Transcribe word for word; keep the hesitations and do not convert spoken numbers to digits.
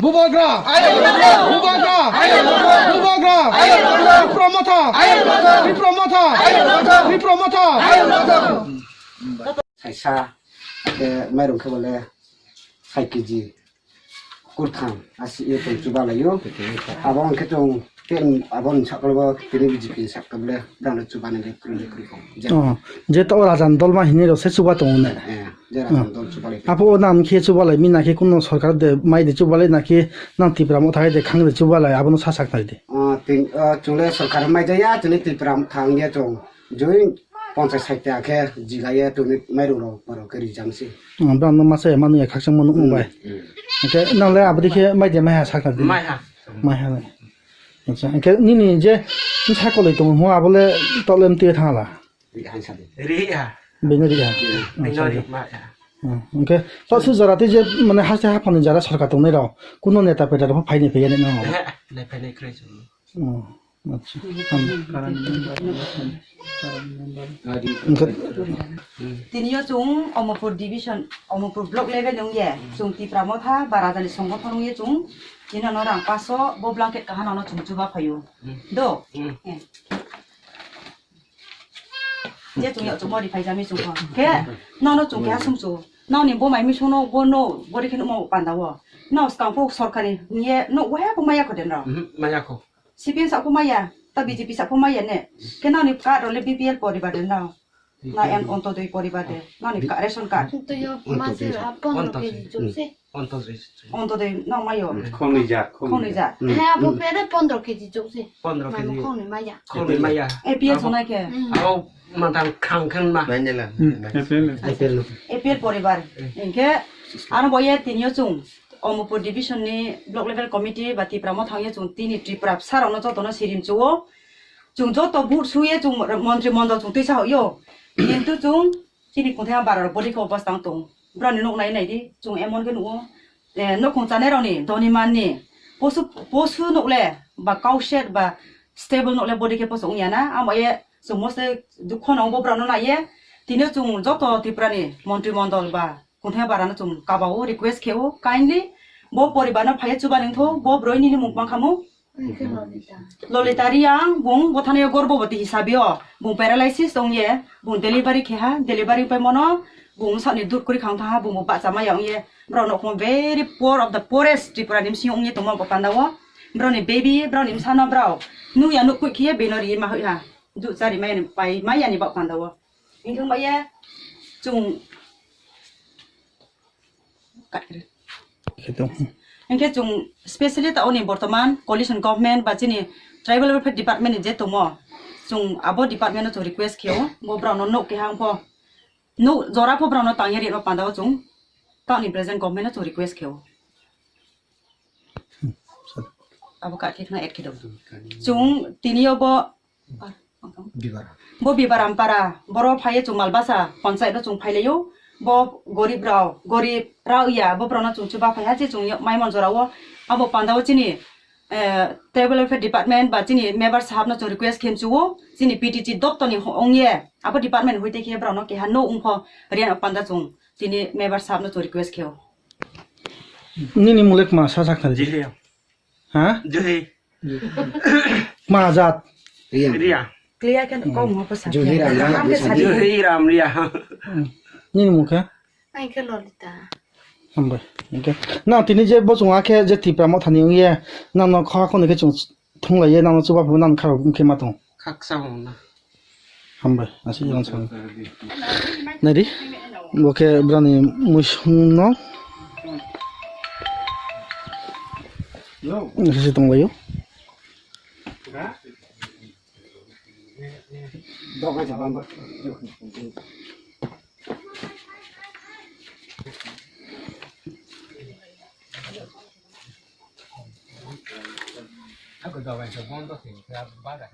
Bubagra! Bubagra! Bubagra! Tipra Motha! Tipra Motha! Tipra Motha! Saisa, ke mairung khe bole sai kg kurtham, asi ye tong chuba laio. Abo hwnkhe tong ten, abo ni saklo bo tini B J P ni saklo bole dano chuba ni le kri le kri kong. Oh, je to rajan dol ma hini ro se chuba tongo ne. Eh, je rajan dol chuba lai. Apo o nam khe chuba lai mi na khe kuno sarkar de mai de chuba lai na khe nang Tipra Motha de khang de chuba lai abo no sa sak nai de. Oh, tin, oh, chule sarkar mai jaya, tini Tipra Motha ya chong. Joi ponchas sait taka khe jigaiya tongwi mairung rok borok khe rijam se. Hmm, brang no masa ya manu ya khakchang manu Hmm, bai. Hmm. Hwnkhe nang le abadi khe mai de mai ha sakha di. Mai ha. Mai ha le. Acha, hwnkhe nini je ni sakol tong mo abole tolem twi thangla. Ri han sa di. Ri ha. Bini ri ha. Bini ri ma ya. Hmm, hwnkhe to su jora tei je mane haste haphani jara sarkar tongnai rok kuno neta peta rok phaini phaiya nai no. He, le phaini kre. Hmm. Acha. Tini yo chwng Omorpur division, Omorpur block level nung ye, chwng Tipra Motha ba Rajani Songgothon nung ye chwng, tini ano rang paso bo blanket kaha no chwng chuba phaio. Do? Eh. Je chwng yo chwng mori phai jami chwng kho. Khe, no no chwng khe asung chu. No ni bo mai mi sono bo no, bo ri khe no panda wo. No skang pho sorkari ye, no bo he bo maya kho den ro. Maya kho. C P M sa pho maya, ta B J P sa pho maya ne. Khe nang ni card role B P L poribar de nang. Na en Ontodoi poribar de. Nang ni ka-, ration card. Ontodoi. Pondro Ontodoi. K G chuk se. Ontodoi. Ontodoi nang mayo. Khonoi ja, khonoi ja. Khonoi ja. He, abo pere pondro K G chuk se. Pondro K G. Mano khonoi maya. Khonoi maya. A P L sonai khe. Abo matang khang khang ma. Mainela. A P L. A P L poribar. Hwnkhe ano bo ye tini yo chwng. Omorpur division ni block level committee ba Tipra Motha ye chwng tini Tripura bwsa rok no joto no sirim chuo. Chwng joto vote suye chwng montri mondol chwng twisa hoyo. Kintu chwng chini kungthai bara rok body khe obostang tong. Brani nuk nai nai di chwng emon khe nuo. Eh, nukhung chanai rok ni doni man ni posu, posu nuk le ba kauset ba stable nuk le body khe posu wngya na. Amo ye chwng mose dukho no bo brano nai ye. Tini chwng joto Tripura ni montri mondol ba Kungthai bara no chwng kabao request khe o, kindly bo poribar no phaiya chuba nang tho, bo broi nini mung mang khamu. Lolita Riang, bung bo thani yo gorboboti hisabe o, bung paralysis tong ye, bung delivery khe ha, delivery pai mono, bung sa ni dut kuri khang tha ha, bung bo bacha ma ya ong ye, bro no khum very poor of the poorest Tripura ni bsing ong ye tongma bo panda o, bro ni baby, bro ni bsa no bro, nu ya nuk khe ye beno ri ma ha, dut chari ma ya ni pai ma ya ni ba panda o. Hingkhe bai ye chwng Khe tong. Hingkhe chwng specially ta oni bortoman coalition government ba chini tribal welfare department ni je tongmo, chwng abo department no chwng request khe o, bo brao no nuk keha wngkho, nuk jora pho brao no tangya rima panda o chwng ta oni present government no chwng request khe o. Abo ka khe khna add khe do. Chwng tini o bo Bibaram. Bo Bibaram para, boro phaiye chwng Malbasa, ponchai no chwng phailaio. Bo gorib rao, gorib rao ya, bo borok no chwng chuba phaiha, che chwng mai monjora o. Abo panda o chini, eh, tribal welfare department ba chini member sahab no chwng request khe mchuo, chini P T C doptor ni ong ye, abo department hoite khe borok no keha no ungpho riya panda chwng chini member sahab no chwng request khe o. Nini mulek ma sa sak thari. Jihliya. Ha? Juhi. Ma jat? Riya. Riya. Clear khe kok mo pasa. Juhi Ram Riya. Juhi Ram Riya. Nini mung khe? Ai khe Lolita. Hambai. Hingkhe nang tini je bo chwng akhe je Tipra Motha ni wngye nang no kha khoni khe chwng thung lai ye nang no chuba phu nang kharo wngkhe ma tong. Khaksa honna. Hambai, aswk yang chwng. Naidi, bo khe brani muisung no. Nisi tonglaio. Ako dogai sa bondo se, baga.